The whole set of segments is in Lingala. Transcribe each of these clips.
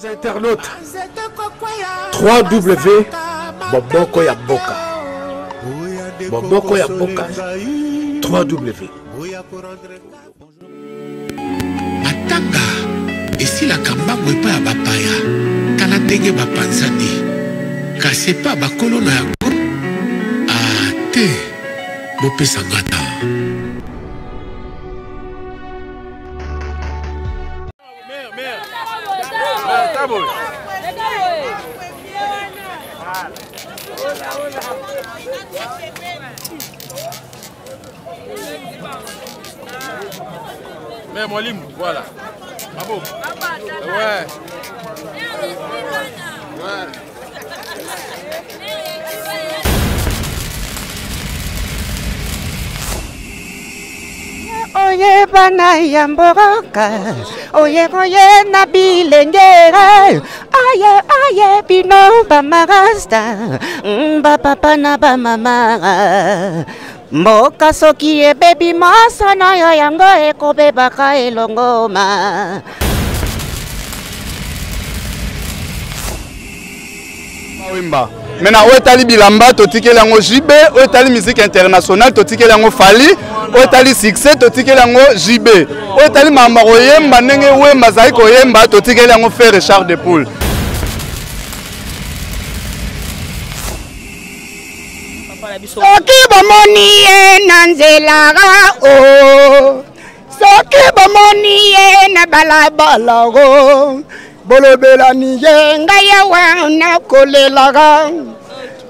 Internautes, 3W Boboko ya Mboka. Boboko ya Mboka 3W. Matanga esilaka mbangu epai ya bapaya, tala ndenge bapanzani, kasi epai ya bakolo na yango ah te, bopesa nga ta. Mais mwalimu, voilà. Bravo. Ouais. Ouais. Oye bana ya mboka, oye oye na bilenge, aye aye bino ba marasta, ba papa na ba mama. Mboka soki ebebi masana ya yango ekobebaka elongoma. Wemba. Maintenant, oyo etali bilamba totikeli yango JB, oyo etali musique internationale totikeli yango Fally, oyo etali succès totikeli yango JB, oyo etali makambo ya koyemba ndenge Wemba azali koyemba totikeli yango Ferre Richard de Poule. Soki bomoni ye na nzela o oh. Soki bomoni ye na balabala o bolobelani ye ngai awa nakolelaka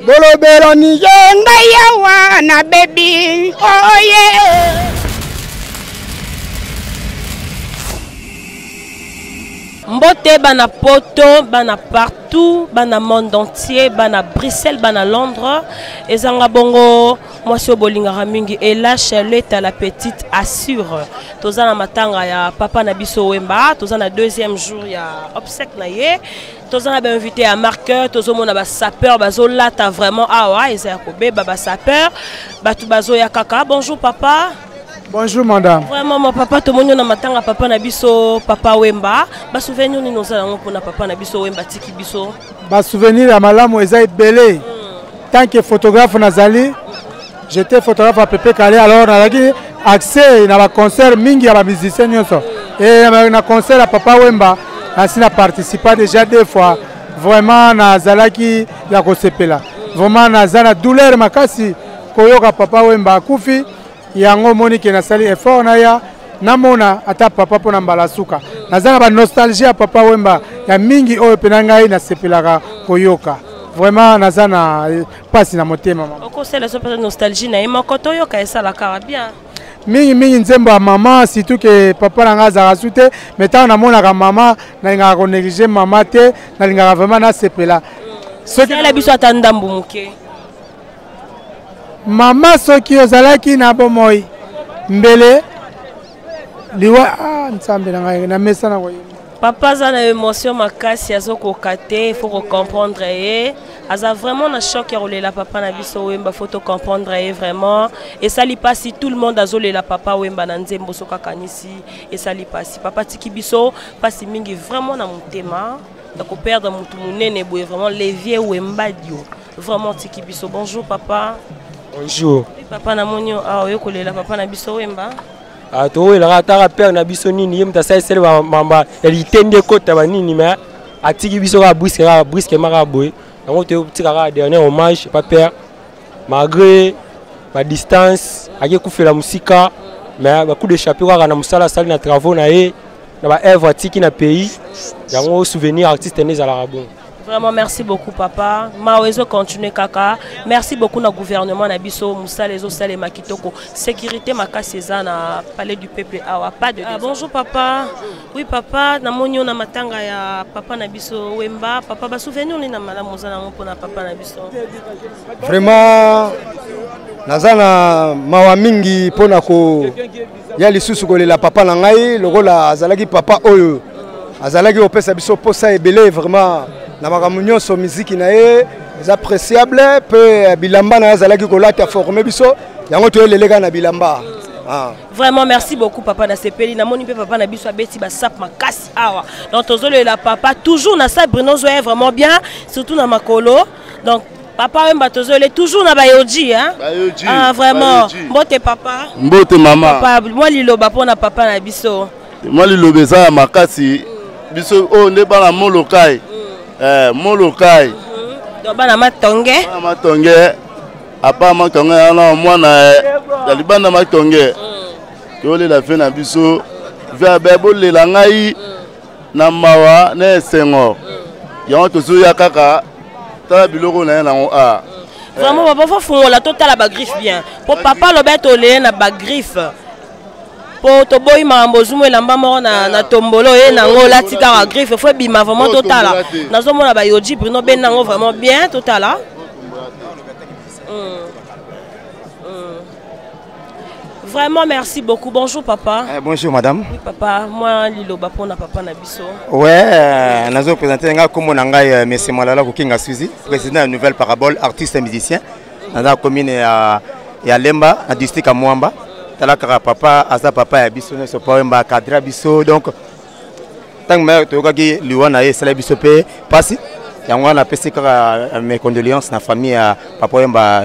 bolobelani ye ngai awa nabebi oye oh, Mbote bana poto bana partout bana monde entier bana Bruxelles bana Londres ezanga bongo mwasi oyo bolingaka mingi elache leta la petite assure toza na matanga ya papa na biso Wemba toza na deuxième jour ya obsèque na ye toza na bainvité ya marqueur tozomona basapeur bazolata vraiment awa eza ya kobeba basapeur bato bazoya kaka bonjour papa. Bonjour madame. Vraiment mon papa tomoni na matanga papa na biso papa Wemba. Ba souvenir nini oza yango pona papa na biso Wemba tiki biso? Ba souvenir ya malamu eza ebele. Tant que photographe nazali, j'étais photographe à Pepe Kallé alors nazalaki accès na ba concert mingi ya ba musiciens nyonso. Et na concert ya papa Wemba nasi na participa déjà deux fois. Vraiment nazalaki ya kosepela. Vraiment naza na douleur makasi koyoka papa Wemba akufi. Yango omoni ke nasali effort naya namona ata papa mpo na mbala suka. Naza na ba nostalgie ya papa Wemba ya mingi oyo pena ngai nasepelaka koyoka. Vraiment naza na pasi na motema mama. Okosala so pesa nostalgie na ye moko toyoka esalaka bien. Mingi mingi nzembo ya mama, surtout ke papa na ngai azalaka su te, mais ntango namonaka mama nalingaka ko négliger mama te, nalingaka vraiment nasepela. Soki sala biso ata ndambu moke. Mama soki ozalaki na bomoi mbele liwa ah, nzambe na ngai namesana koyemba. Papa aza na émotion makasi azokoka te, il faut comprendre ye. Aza vraiment na choc ya kolela papa na biso Wemba, faut to comprendre ye vraiment. Esali pasi, tout le monde azolela papa Wemba na nzembo soki akanisi esali pasi. Papa tiki biso pasi mingi vraiment na motema ya ko perdre mutu munene boye vraiment levier Wemba dio. Vraiment tiki biso. Bonjour papa. Bonjour. Oui, papa na moni ah oyo kolela papa na biso Wemba. Ah towelaka ataka père na biso nini ye moto asaliseli mamba ya litende ekota banini mais atiki biso kaka brusque kaka brusquement kaka boye yango totika kaka dernier hommage pa père malgré ba distance ake kufela mosika mais ba coup de chapeau kaka na mosala asali na travaux na ye na ba œuvre atiki na pays yango souvenir artiste nde ezalaka bongo. Vraiment merci beaucoup papa. Mao ezo continuer kaka. Merci beaucoup na gouvernement na biso musala ezo salema kitoko. Sécurité makasi eza na palais du peuple awa pas de ah, bonjour papa. Oui papa, na moni na matanga ya papa na biso Wemba. Papa ba souvenir ni na malamu oza nango pona papa na biso. Vraiment naza na mawa mingi pona ko ya lisusu kolela papa na ngai lokola azalaki papa oyo azalaki kopesa biso posa ebele vraiment na makambo nyonso. Miziki na ye eza appréciable mpe bilamba na ye azalaki kolata forme biso yango toyeleleka na bilamba. Ah. Vraiment merci beaucoup papa nasepeli namoni mpe papa na biso abeti basap makasi awa donc tozolela papa toujours na sa Bruno Zoya vraiment bien surtout na makolo donc papa Wemba tozole toujours na bayoji hein? Bayoji, ah, vraiment bayoji. Mbote papa. Mbote mama. Papa mwa liloba mpona papa na biso. Mwa liloba eza ya makasi biso oyo nde bana Molokai. Eh, Molokai. Donc bana matonge. Bana matonge. Apa matonge wana mwana ya libanda matonge. Tolela fe na biso. Ve abe bolela ngai na mawa na esengo. Yango tozoya kaka tala biloko na ye nango a. Vraiment papa faut fungola totala bagriffe bien po papa alobi atoleye na bagriffe po toboyi makambo ozumu elamba moko na, na tombolo ye nango olati kaka griffe fo ebima vraiment totala nazomona bayoji Bruno benda yango vraiment bien totala. Vraiment merci beaucoup. Bonjour papa. Bonjour madame. Oui papa, moi liloba pona papa na biso. Ouais, nazo présenter nga kombo na ngai monsieur Malala Kokinga Suzy, président de Nouvelle Parabole, artiste et musicien. Naza commune ya Lemba, na district ya Mwamba. Tala kaka papa aza papa ya biso nyonso pa Wemba cadre biso donc ntango mère toyokaki liwa na ye esala biso mpe mpasi yango wana napesi kaka mes condoléances na famille ya papa Wemba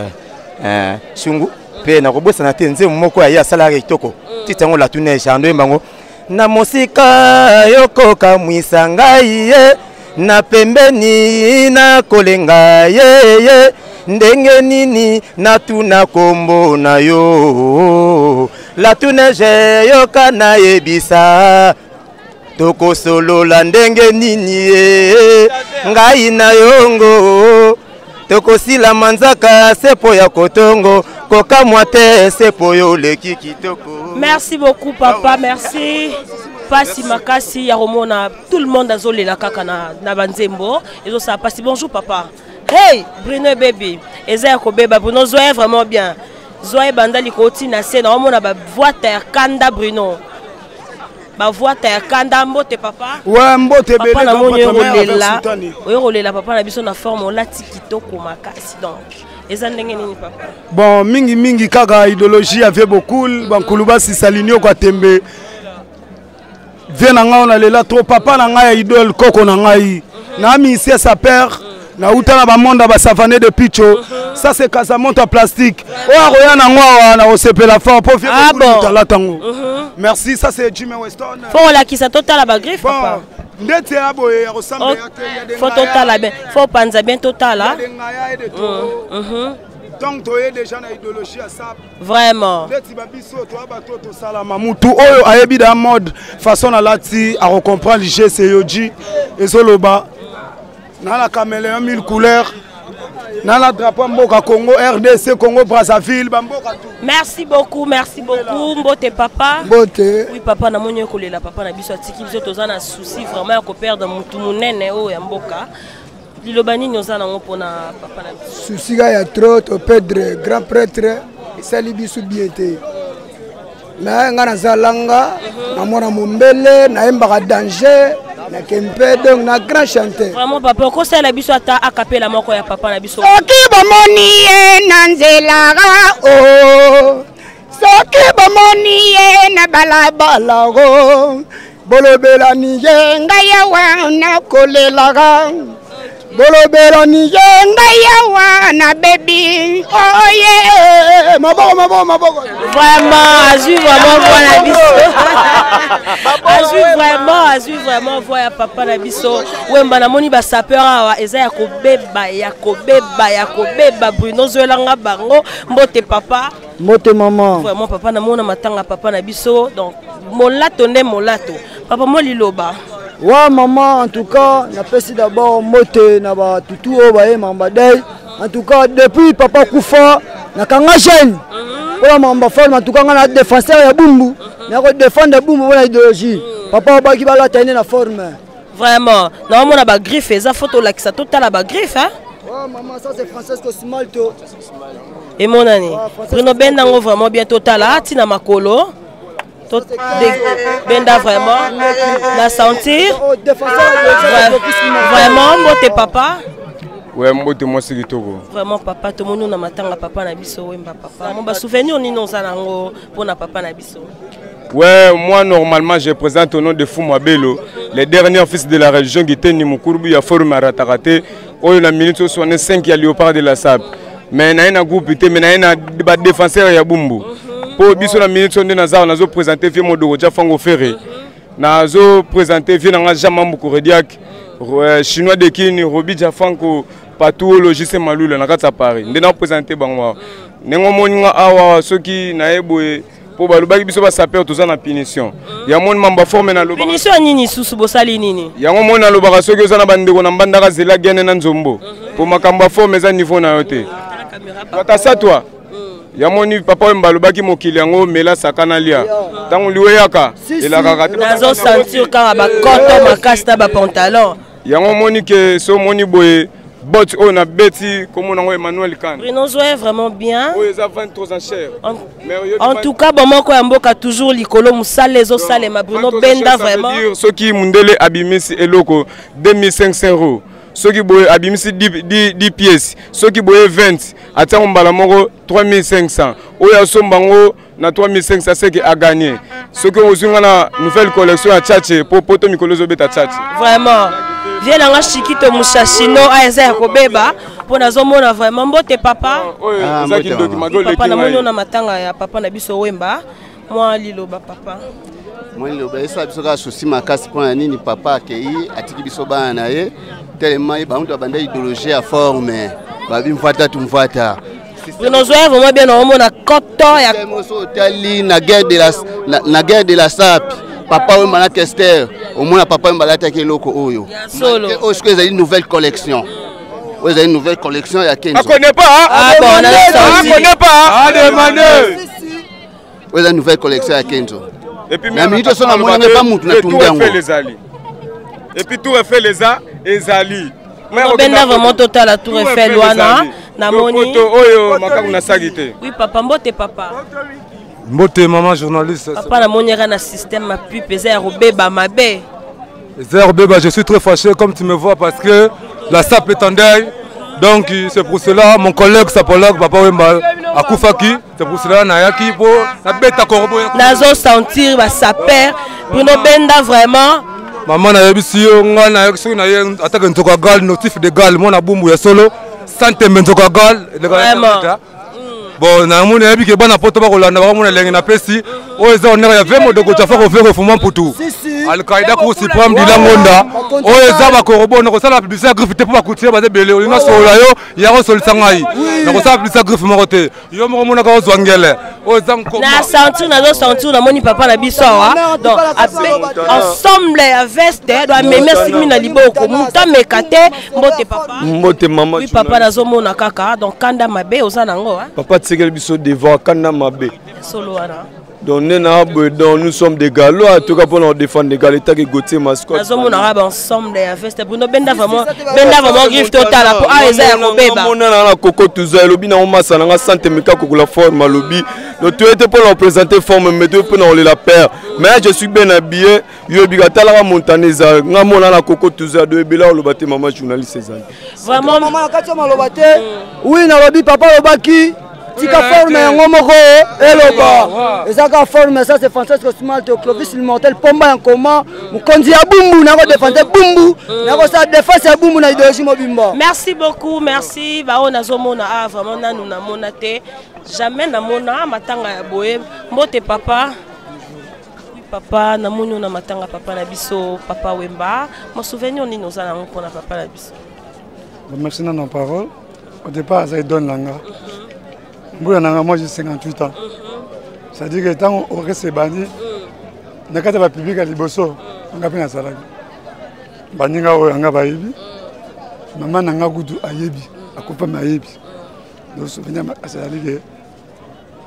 Shungu mpe nakobosana te nzembo moko ya ye asalaka kitoko titi yango La Neige ando yemba yango na mosika yokokamwisa ngai ye na pembeni nakolenga ye ndenge nini natuna kombo na yo La Neige yoka nayebisa tokosolola ndenge nini ye ngai na yongo tokosila manzaka sepo ya kotongo kokamwa te sepo yo oleki kitoko. Merci beaucoup papa, merci. Pasi makasi ya komona tout le monde azolela kaka na banzembo ezosala pasi. Bonjour papa. Hey Bruno baby, eza ya kobeba Bruno zoya vraiment bien. Zoya banda likoti na se na omona ba voix ya kanda Bruno. Ba voix ya kanda. Mbote papa. Ouais, mbote papa na moni olela. Oyo kolela papa na biso na forme olati kitoko makasi donc eza ndenge nini papa? Bon, mingi mingi kaka idéologie ya vieux Bokul, bankulu basisa linio kwa tembe. Vieux na ngai na lela trop papa na ngai ya idole koko na ngai. Na mi sa père na uta na ba monde ba savane de picho. Ça c'est Casamonte en plastique. Oyo akoya na ngo awa na kosepela fort po vieux Bokul talata ngo. Merci, ça c'est Jimmy Weston. Faut olakisa totala ba griffe papa. Ndeti ya boye ya kosamba ya te ya de Faut totala bien, faut panza bien totala. Donc toye déjà na idéologie ya sap. Vraiment. Ndeti ba biso to ba to to salama mutu oyo ayebi da mode façon na lati a comprendre geste yoji ezoloba na la caméléon mille couleurs na la drapeau mboka Congo RDC Congo Brazzaville ba mboka tout. Merci beaucoup, merci beaucoup mbote papa. Mbote. Oui papa na moni kolela papa na biso atiki biso toza na souci vraiment ya ko perdre mutu munene oyo ya mboka. Liloba nini oza nango mpona papa na biso? Souci ya trop to perdre grand prêtre esali biso bien te. Mais nga nazalanga na mwana mombele nayembaka danger na kempe donc na grand chanteur. Vraiment papa okosala biso ata akapela moko ya papa na biso. Soki bomoni ye na nzela o soki bomoni ye na balabala o bolobelani ye ngai awa nakolelaka bolobelani ye ngai awa na bebi oye maboko maboko maboko. Vraiment azwi vraiment voix na biso. Azwi vraiment, azwi vraiment voix ya papa na biso. Wemba namoni ba sapeur awa eza ya kobeba ya kobeba ya kobeba Bruno zwelanga bango. Mbote papa. Mbote maman. Vraiment papa namona matanga papa na biso donc molato nde molato. Papa mo liloba. Ouais maman, en tout cas, napesi d'abord mbote na ba tutu oyo baye mamba day. En tout cas, depuis papa Kufa, nakanga jeune. Oyo mamba forme, en tout cas, nga na défenseur ya Bumbu. Na ko défendre Bumbu na idéologie. Papa obaki balata ene na forme. Vraiment, na omona ba griffe eza photo lakisa totala ba griffe hein. Ouais maman, ça c'est Francesco Smalto. Et mon ami, Bruno Bendango vraiment bien totala tina makolo. Benda vraiment la sentir. Vraiment mbote papa. We mbote mwasi kitoko. Vraiment papa tomoni na matanga papa na biso Wemba papa. Mo ba souvenir nini oza nango pona papa na biso? Ouais, moi normalement je présente au nom de Fou Bello, le dernier fils de la religion Giteni Mukurbu ya forme aratakate, oyo na minute oyo 5 ya léopard de la sable. Mais na na groupe te, mais na na ba défenseur ya Bumbu. Po biso na minute nde naza nazo présenter vieux Modoro Jafango Ferré. Nazo présenter vieux nanga Jean Mambu Korediak, chinois de Kini, Robi Jafanko, Patou Logicien Malula na kati ya Paris. Nde na présenter bango. Ndenge omoni nga awa soki naye boye mpo balobaki biso basapeur toza na punition yango moni mambo forme nalobaka punition nini susu bosali nini yango moni nalobaka soki oza na bandeko na mbandaka zela gene na nzombo mpo makambo ya forme eza niveau na yo te watasatwa ya moni papa oyo balobaki mokili yango mela sakana lia ntango liwa eyaka elakaka te nazo sentir kaka bakoto makasi na bapantalon yango omoni ke so omoni boye bot oyo nabeti komona yango Emmanuel Khan. Bruno Zoé vraiment bien. Oyo eza 23 ans cher. En tout cas bomoko ya mboka toujours likolo musala ezosalema Bruno Benda vraiment. Dire soki mundele abimisi eloko 2500 euros. Soki boye abimisi 10, 10, 10 pièces, soki boye 20, atiango mbala moko 3500. Oyo asomba ngo na 3500 seke a gagné. Soki ozwi nga na nouvelle collection ya Tchatche po poto mikolo ezobeta Tchatche. Vraiment. Vie nanga Shikito Mushashino a eza ya kobeba mpo nazomona vraiment mbote papa. Oyo ah, eza kindoki mago leki papa namoni na matanga ya papa na biso Wemba mwa liloba papa. Mwa liloba esala biso kaka souci makasi mpo na nini papa akei atiki biso bana na ye telema ye bango babanda idéologie ya forme babi mfata tu mfata. Bruno Zoya vraiment bien naomona koto ya otali na guerre de la na, na guerre de la sape papa oyo na Kester omona papa oyo balataki eloko oyo oyo sikoyo ezali nouvelle collection oyo ezali nouvelle collection ya Kenzo akone pas ah bon akone pas ah demande oyo ezali nouvelle collection ya Kenzo na minute oso namoni yango epa mutu natumbi yango et puis tour Eiffel eza ezali obenda vraiment totala tour Eiffel wana namoni oyo makambo nasaki te oui papa mbote papa mbote mama journaliste papa namoni yaka na système ya pub eza ya kobeba mabe eza ya kobeba je suis très fâché comme tu me vois parce que la sape est en deuil donc c'est pour cela mon collègue sapologue papa Wemba akufaki c'est pour cela nayaki po nabeta korobo nazo sentir ba saper Bruno Benda vraiment mama nayebisi yo ngai nayoki soki naye atake nzoka ya gal notif de gal mwana bumbu ya solo sans tembe nzoka ya gal elekaka bon namoni nayebi ke bana poto bakolanda bakomona elengi napesi oyo eza onere ya ve modoko jafa kovere fuma mputu alkaïda cour suprême dila ngonda oyo eza bakorobo nakosala publicité ya griffe te mpo bakoutire baza ebele olingi nasolola yo ya kosolisa ngai nakosala publicité ya griffe moko te yo moko omonaka ozwa ngele oyo eza na sentir nazo sentir namoni papa na biso awa donc ensemble ya veste do amemi asimbi na liboko moto ameka te mbote papa mbote mama oui papa nazomona kaka donc kanda mabe oza nango papa tikeli biso devoir kanda mabe solo wana donc nde na boye donc nous sommes des galois en tout cas mpona kodefendre des galo etaki gautier mascot nazomona kaka baensemble ya veste bruno benda vraiment benda vraiment griffe totala mpo awa eza ya kobeba monana na koko tuza elobi nango masa nanga sante meka kokola forme alobi donc toye te mpona kopresente forme mais toye mpona kolela père mais je suis bien habillé yo ebika talaka montane eza nga mona na koko tuza do ebela oloba te mama journaliste ezali vraiment mama na kati ya maloba te oui nalobi papa alobaki tika forme yango moko eloba eza kaka forme ça c'est Francesco Smalto Clovis Immortel pomba ya nkoma mokonzi ya bumbu nako defendre bumbu nakosala défense ya bumbu na idéologie mobimba merci beaucoup merci baoyo nazomona ah vraiment nanu namona te jamais namona matanga ya boye mbote papa Oui, papa namoni yo na matanga papa na biso papa Wemba mo souvenir nini oza nango mpona papa na biso Bon, merci na na parole au départ azali donne na nga mbula na nga moi j'ai 58 ans c'est à dire que ntango orchestre ebandi na kati ya bapublike ya liboso nga mpe nazalaki baninga oyo yanga bayebi mama na nga kutu ayebi akufami ayebi donc souvenir azali ke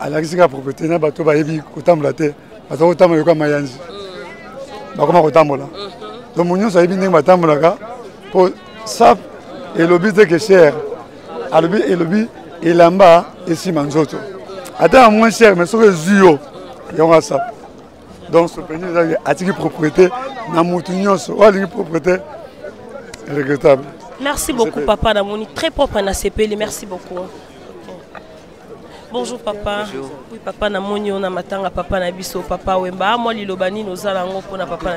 alakisi kaka propriété na bato bayebi kotambola te baza kotambola yoka mayanzi bakoma kotambola donc mo nyonso ayebi ndenge batambolaka mpo sap elobi te ke cher alobi elobi elamba esima nzoto ata ya moins cher mais soki ezwi yo yango asap donc sopeni ezaki atiki propriété na motu nyonso oyo alingi propriété regrettable. Merci beaucoup papa, namoni très propre na sepeli. Merci beaucoup. Bonjour papa. Bonjour. Oui papa namoni on a matanga papa na biso papa Wemba. Moi liloba nini ozala ngo pona papa na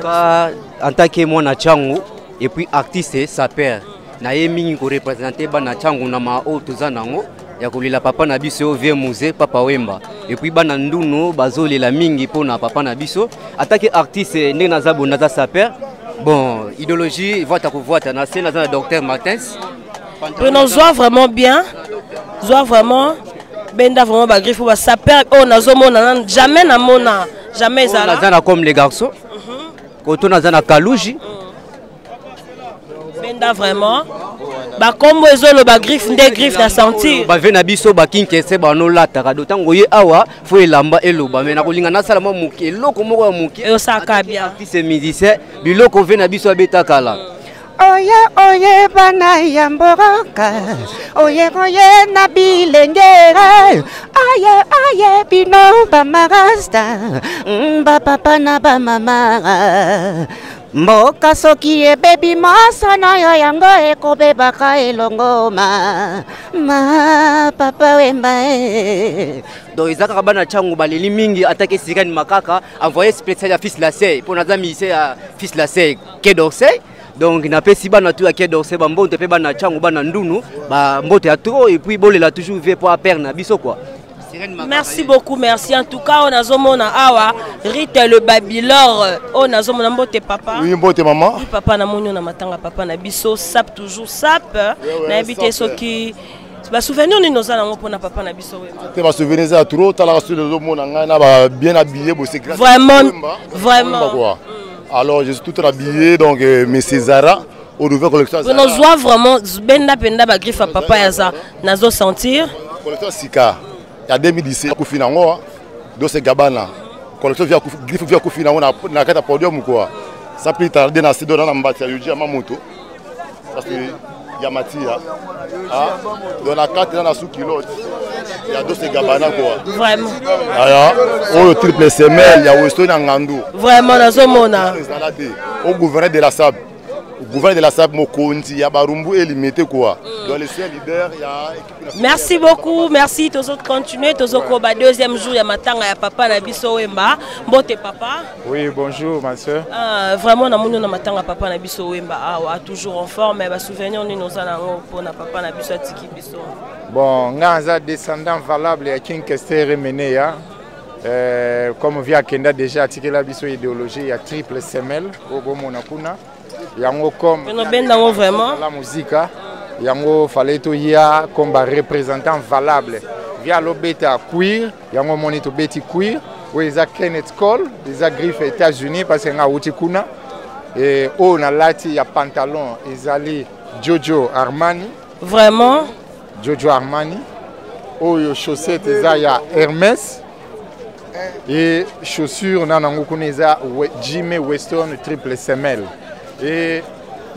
biso. En tant que moi na chango et puis artiste sapeur. Na ye mingi ko représenter bana chango na ma oyo toza nango ya kolela papa na biso vieux Musée papa Wemba. Et puis bana ndunu bazolela mingi pona papa na biso. En tant que artiste ndenge naza bo naza sapeur. Bon, idéologie vwata kovwata na se naza na docteur Martins. Bruno zwa vraiment bien. Zwa vraiment benda vraiment ba griffe ba sapeur oyo nazomona nanu jamais namona jamais ezala. Naza na comme les garçons. Koto naza na Kaluji. Benda vraiment bakombo ezoloba griffe nde griffe na sentir bave na biso bakinkese banolataka do ntango ye awa fo elamba eloba me nakolinga nasala mwa moke eloko moko ya moke osaka bien artiste musicien biloko ve na biso abeta kala Oye oye bana ya mboka oye oye na bilenge aye aye bino bamarasta bapapa na bamama mboka soki ebebi mosano yo yango ekobebaka elongo ma ma papa wemba e. Donc eza kaka bana ntango baleli mingi atake sirene makaka envoyé spécial ya fils lasey mpo naza musicien ya fils lasey Quai d'Orsay. Donc napesi bana tout ya Quai d'Orsay ba mbote pe bana chango bana ndunu ba mbote ya trop et puis bolela toujours vie po père na biso quoi. Merci beaucoup, merci. En tout cas, on a zomona awa Rite le Babylore. On a zomona mbote papa. Oui, mbote maman. Oui, papa na moni na matanga papa na biso sap toujours sap. Na habité ceux qui ba souvenir ni noza nango pona papa na biso wemba. Te ba souvenir za trop tala sur le mona ngai na ba bien habillé bo c'est grâce. Vraiment vraiment. Quoi. Alors je suis tout habillé donc euh, monsieur Zara au nouvelle collection Zara. Nozwa vraiment benda penda ba griffe papa ya za nazo sentir. Collection Sika ya 2017 akufi nango Dose Gabana collection via griffe via kufi nango na na kata podium quoi. Ça plus tarder na sido na mbati ya Yuji Yamamoto. Parce que ya Matia. Ah, donc na kati na sous culotte. Ya Dose Gabana quoi. Vraiment. Aya, oyo triple semelle ya Weston na Ngandu. Vraiment nazomona. Ezala te. Au gouverneur de la SAB. gouverneur de la SAB mokonzi ya Barumbu et limité quoi. Mm. Donc le seul leader ya équipe Merci beaucoup, merci tozo continuer tozo koba deuxième jour ya matanga ya papa na biso Wemba. Mbote papa. Oui, bonjour ma soeur. Ah, vraiment na moni na matanga papa na biso Wemba awa toujours en forme ba souvenir nini oza nango pona papa na biso atiki biso. Bon, nga aza descendant valable ya King Kester Emeneya. Euh, comme via akenda déjà atikela biso idéologie ya triple semelle oyo bomona kuna yango comme bendango vraiment la musica yango fallait toya comme ba représentant valable via alobeta cuir yango omoni tobeti cuir oyo eza kenneth cole eza griffe états-unis parce que nga awuti kuna e oyo nalati ya pantalon ezali jojo armani vraiment jojo armani oyo chaussette eza ya hermès e chaussure na nango kuna eza jime weston triple semelle e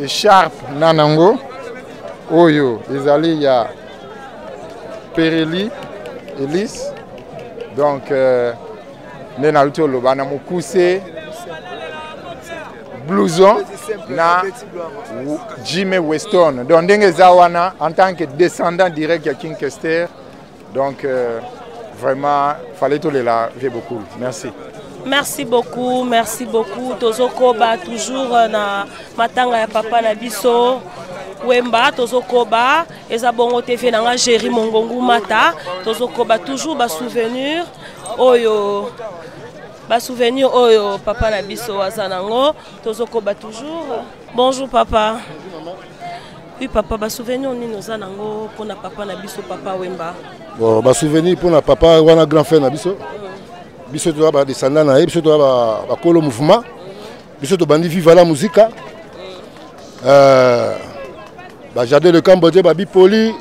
echarpe na nango oyo ezali ya pereli elise donc euh, nde naluti oloba na mokuse blouson na jimmy weston donc ndenge eza wana en tant que descendant direct ya king kester donc euh, vraiment fallait tolela vie beaucoup merci merci beaucoup merci beaucoup tozokoba toujours euh, na matanga ya papa na biso wemba tozokoba eza bongo tv na nga géri mongongu mata tozokoba toujours basouvenir oyo basouvenir oyo papa na biso aza nango tozokoba toujours bonjour papa oui papa basouvenir nini oza nango mpona papa na biso papa wemba bon basouvenir mpona papa wana grand frère na biso biso toza badescendant na ye biso toza bakolo mouvement biso tobandi viva la musica euh, bajardin de cambodge babipoli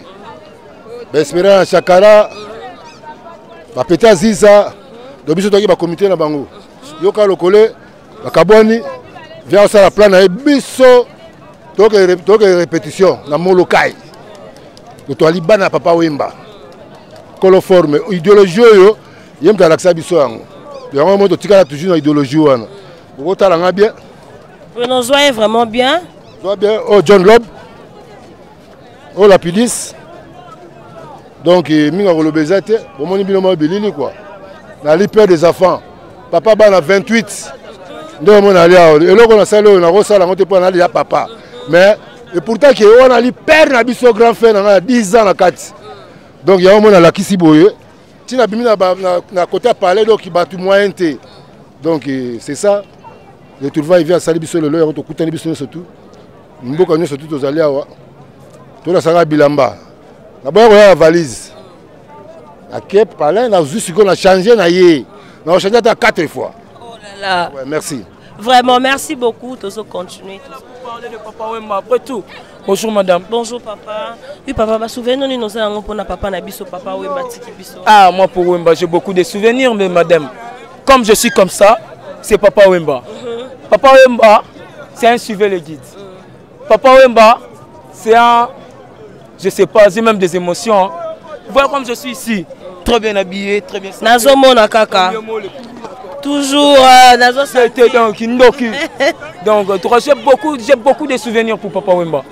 baespérant ya chakara bapete aziza donc biso toyaki bakomite na bango yoka lokole bakabwani via osala plan na ye biso toke répétition na molokai totoali bana ya papa wemba kolo forme idéologie oyo ye moto alakisa biso yango yango mo totikala toujours na idéologie wana bokotala nga bien nozwa ye vraiment bien zwa bien oyo oh, john lob. Oyo lapidis donc eh, mingi akoloba eza te bomoni bino mwa bilili kua nali père des enfants papa bana 28 nde omona ali awa eloko nasali oyo nakosala yango te mpo nali ya papa mais et pourtant ke wana ali père na biso grand frère na ngai ya 10 ans na kati donc yango omona alakisi boye ntina abimi na, na, na côté ya palais donc bato moyen te donc eh, c'est ça le trouvaille vi asali biso lelo yango tokutani biso nyonso tu mboka nyonso tu tozali awa tolasaka bilamba naboya koya na valise nake palin nazwi sikoyo na change na ye na change ata 4 fois oh là là. Ouais, merci vraiment merci beaucoup tozo continuer parler de papa Wemba après tout bonjour madame bonjour papa oui papa ba souvenir nini oza yango mpona papa na biso papa Wemba tiki biso ah moi pour Wemba j'ai beaucoup de souvenirs mais madame comme je suis comme ça c'est papa Wemba mm -hmm. papa Wemba c'est un suivez le guide mm. papa Wemba c'est un je sais pas j'ai même des émotions voilà comme je suis ici très bien habillé très bien nazomona kaka toujours euh, nazo c'était donc ndoki donc en tout cas j'ai beaucoup j'ai beaucoup de souvenirs pour papa Wemba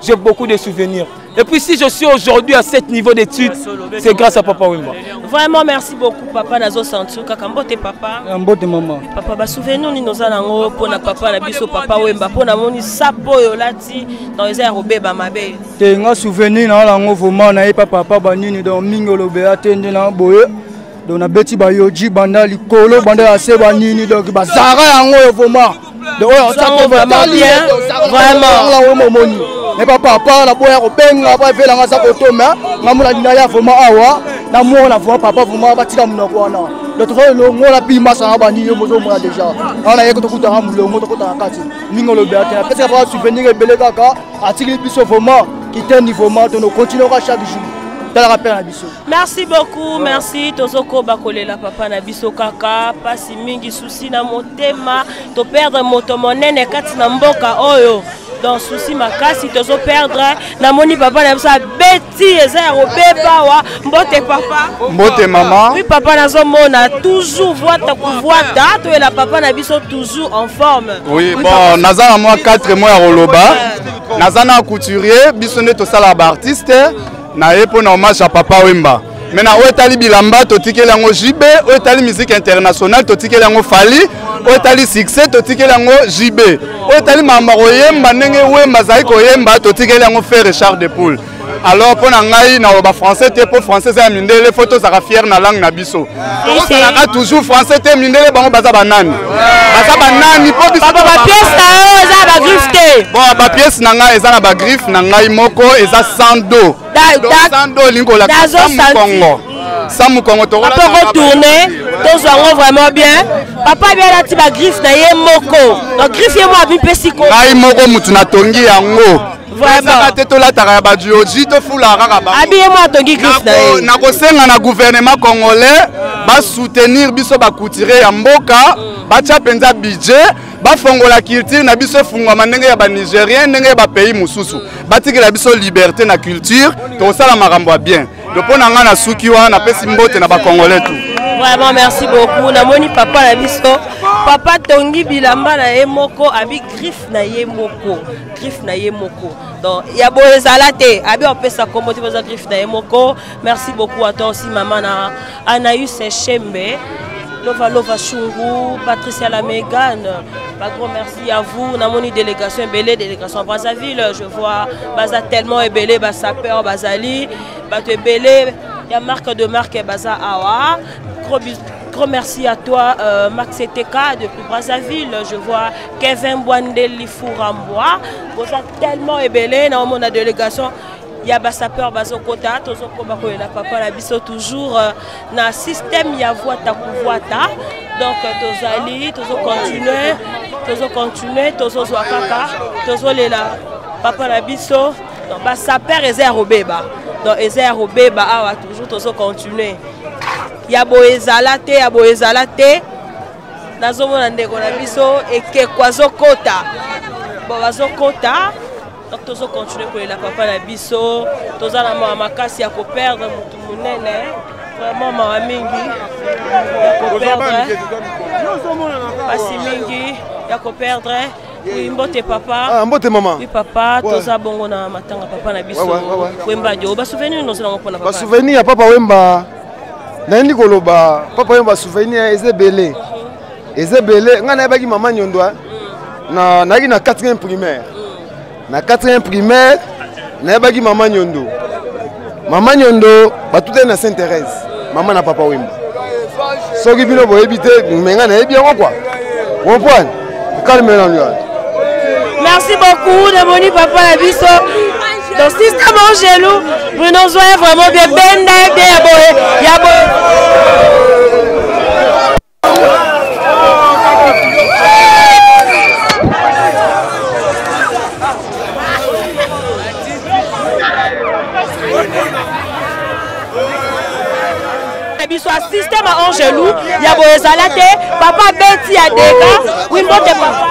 j'ai beaucoup de souvenirs et puis si je suis aujourd'hui à cet niveau d'études c'est grâce à papa Wemba vraiment merci beaucoup papa nazo sentir kaka mbote papa ah, mbote mama papa ba souvenir nini oza nango mpona papa na biso papa Wemba mpona moni sapo oyo olati donc eza ya kobeba mabe te nga souvenir na yango vraiment naye pa papa banini donc mingi olobela te nde na boye donc nabeti bayoji banda likolo banda ya se banini donc bazara yango oyo vraiment donc oyo omoni me papa naboya kobenga po evelanga aza koto me nga mona lina ya vraiment awa namona vraiment papa vraiment batika monoko wana donc toza elongo na bima sanga banini yo mozomona déjà awa nayeko tokutanga molongo tokotaka kati mingi olobela te napesaka kaka souvenir ebele kaka atikili biso vraiment kitendi vraiment tono continue kaka chaque jour talaka pere na biso merci beaucoup merci tozokoba kolela papa na biso kaka mpasi mingi susi na motema toperdre moto monene kati na mboka oyo donc souci makasi tozo perdre namoni papa na biso abeti eza ya kobeba awa mbote papa mbote mama oui papa nazomona toujours vwata kovwata toyela papa na biso toujours en forme oui bon naza na mwa 4 mois ya koloba naza na couturier biso nde tosalaka baartiste na ye mpo na hommage ya papa wemba me na oyo etali bilamba totikeli yango jb oyo etali musique internationale totikeli yango fali oyo etali succès totikeli yango jb oyo etali makambo ya koyemba ndenge wemba azali koyemba totikeli yango ferre richard de poule alors mpo na ngai naloba français te mpo français eza ya mindele fo tozalaka fiere na langue na biso tokosalaka toujours français te mindele bango baza banani baza banani mpo bisobapiese na yo eza na bagriffe te bon bapiese na ngai eza na bagriffe na ngai moko eza sans dos sans dos olingi kolakisa sans mokongo sans mokongo tokoko tourne tozwa yango vraiment bien papa bi alati bagriffe na ye moko donc griffe ye moko abipesi ko ngai moko motu natongi yango ezaka te tolataka ya badioji tofulaka kaka abiye mwa atongi griffe na ye nakosenga na gouvernement congolais basoutenir biso bacouturier ya mboka batya mpenza budget bafongola culture na biso efungwama ndenge ya banigérien ndenge ya bapays mosusu batikela biso liberté na culture tokosala makambo ya bien donc mpo na ngai nasuki wana napesi mbote na bacongolais tout vraiment merci beaucoup namoni papa na biso papa tongi bilamba na ye moko abi griffe na ye moko griffe na ye moko donc ya boye ezala te abi opesa kombo te boza griffe na ye moko merci beaucoup à toi aussi mama na anaïs chembe lova lova shungu patricia lamegane pas grand merci à vous namoni délégation ebele délégation à brazzaville je vois baza tellement ebele basapeur bazali bato ebele ya marque de marque baza awa gros bisous Gros merci à toi, euh, Max ETK depuis Brazzaville. Je vois Kevin Bwandeli Fourambwa. Vous êtes tellement ébélé dans mon délégation. Il y a basapeur bazokota, tozokoba koyela papa na biso toujours euh, na système ya voita kuvoita. Donc euh, tozali, tozo continuer, tozo continuer, tozo zwa kaka, tozo lela papa na biso. Donc basapeur eza ya kobeba. Donc eza ya kobeba awa toujours tozo continuer. Ya boye ezala te, ya boye ezala te. Nazomona ndeko na biso ekeko azokota. Bon bazokota. Donc tozo continuer kolela papa na biso. Toza na mawa makasi ya koperdre motu monene. Vraiment mawa mingi ya koperdre. Pasi mingi ya koperdre. Oui, mbote papa. Ah, mbote mama. Oui papa, Ouais. toza bongo na matanga papa na biso. Ouais, ouais, ouais, ouais. Wemba dio, ba souvenir nous nango pona papa. Basouvenir ya papa Wemba nayindi koloba papa Wemba souvenir eza ebele eza ebele ngai nayebaki mama Nyondo eh. Na nayaki na 4e primaire na 4e primaire nayebaki mama Nyondo mama Nyondo batutani na Sainte Thérèse mama na papa Wemba soki bino boyebi te me ngai nayebi yango kua comprendre calme nanu wana. Merci beaucoup namoni papa na biso. Donc système Angelou, Bruno Zoya vraiment bien benda bien ya boye ya boye. Na biso ya système Angelou ya boye ezala te papa beti ya dega. Oui mbote papa.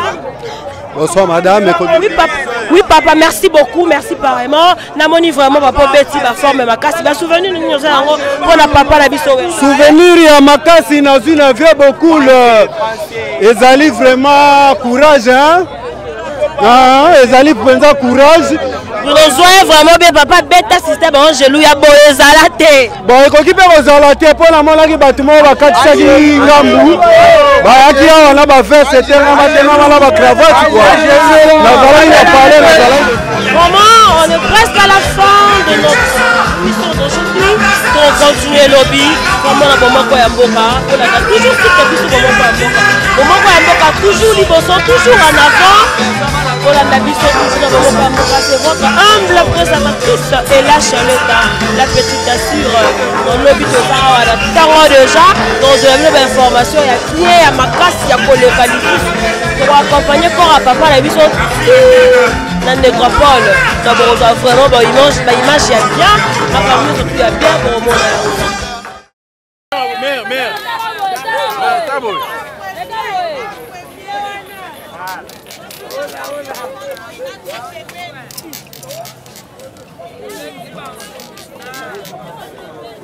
Bonsoir madame. Oui papa, oui papa, merci beaucoup, merci pareillement. Namoni vraiment papa Betty ba forme makasi, ba souvenir nous nous yango pona papa na biso. Souvenir ya makasi nazwi na vieux Bokul ezali vraiment courage hein? Ah, ezali mpenza courage. Rejoins vraiment bien papa beta système Angelou ya boye ezala te. Bon ekoki mpe kozala te mpo namonaki bato moko bakatisaki ngambu bayaki awa na baveste etengama tengama na bacravate kua nazalaki na pale nazalaki. Vraiment, on est presque à la fin de notre émission d'aujourd'hui. On continue lobby, vraiment na bomoko ya mboka, olanda toujours site biso bomoko ya mboka. Bomoko ya mboka toujours liboso, toujours en avant. Olanda biso toujours na bomoko ya mboka, c'est votre humble présentatrice Ella Chaleta, la petite assure. Dans lobby toza awa na ntango déjà, tozwa bino ba information ya bien ya makasi ya koleka lisusu. Tokoaccompagne corps ya papa na biso na nécropole. Donc bokozwa vraiment ba image, ba image ya bien, makambo nyonso tu ya bien bokomona yango. Mère, mère. Mère, tabo.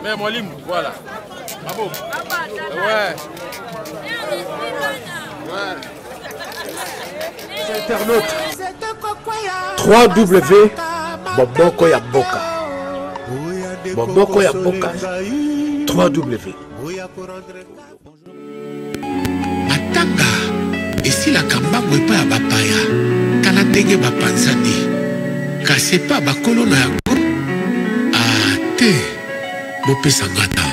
Mère Mwalimu, voilà. Bravo. Ouais. Ouais. Internaute 3W Boboko ya Mboka Boboko ya Mboka 3W. Matanga esilaka mbangu epai ya bapaya, tala ndenge bapanzani, kasi epai ya bakolo na yango ah te, bopesa nga ta.